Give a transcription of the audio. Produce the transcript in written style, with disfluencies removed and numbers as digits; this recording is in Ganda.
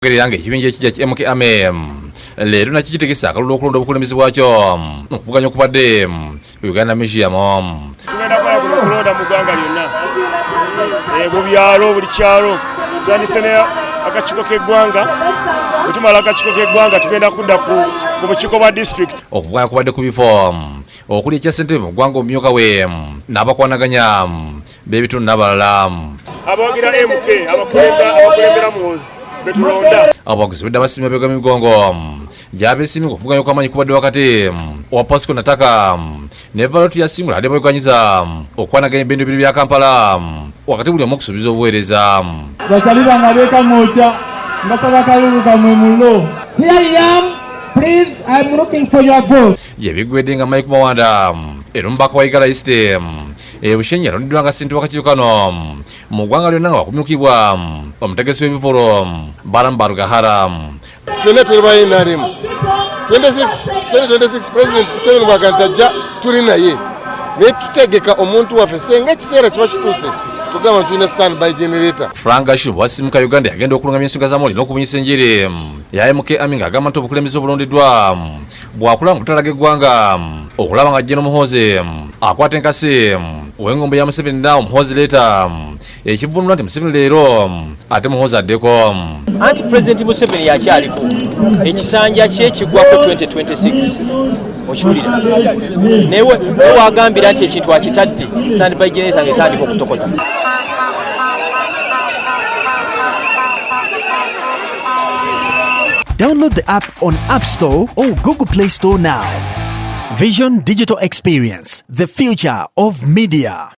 Gerera nga ekibinja ekijja ki MK Army leero nakyo kitegese akalulu okulonda obukulembeze bwakyo okuvuganya okubadde Uganda Museum. Tugenda kukola kuno okulonda mu ggwanga lyonna, mu byalo, buli kyalo. Tutandise ne akakiiko k'eggwanga, bwe tumala akakiiko k'eggwanga tugenda kudda ku bukiiko bwa disitulikiti. Okuvuganya kubadde ku bifo okuli ekya ssentebe mu ggwanga, omumyuka we n'abakwanaganya b'ebitundu n'abalala. Abawagira MK abakulembera Muhoozi betulonda. Abawagizi bedda basiima bega migongo gy'abeesiimye okuvuganya okw'amaanyi kubadde wakati wa Pasco Nataka ne Valoti yasingula ate beeganyiza okwanaganya ebendobiro bya Kampala wakati buli omu okusuubiza obuweereza. Bakyali bange ab'eKamwokya, mbasaba kalulu kamwe mulo. Here I am, please, I'm looking for your vote. Gye biggwedde nga Mike Mawanda era omubaka wa Igala East e Bushenyi alondeddwa nga ssentebe w'akakiiko kano mu ggwanga lyonna nga wakumyukibwa omutegesi w'ebivvulu Balaam Barugahara. Ffenna tuli ba NRM. 2026 President Museveni bw'agamba nti ajja, tuli naye, naye tutegeka omuntu waffe senga ekiseera kiba kituuse tugamba tulina standby generator. Frank Gashumba wasimuka Uganda yagenda okulungamya ensonga z'amawulire n'okubunyisa enjiri ya MK Army ng'agamba nti obukulembeze obulondeddwa bwakulaba nga butalaga eggwanga okulaba nga General Muhoozi akwata enkasi ow'engombo ya Museveni now, Muhoozi later, ekivunulwa nti Museveni leero ate Muhoozi addeko. Anti Pulezidenti Museveni yakyaliko, ekisanja kye kigwako 2026, okiwulira? Naye wagambira nti ekintu akitadde standby generator ng'etandika okutokota. Download the app on App Store or Google Play Store now. Vision Digital Experience, the future of media.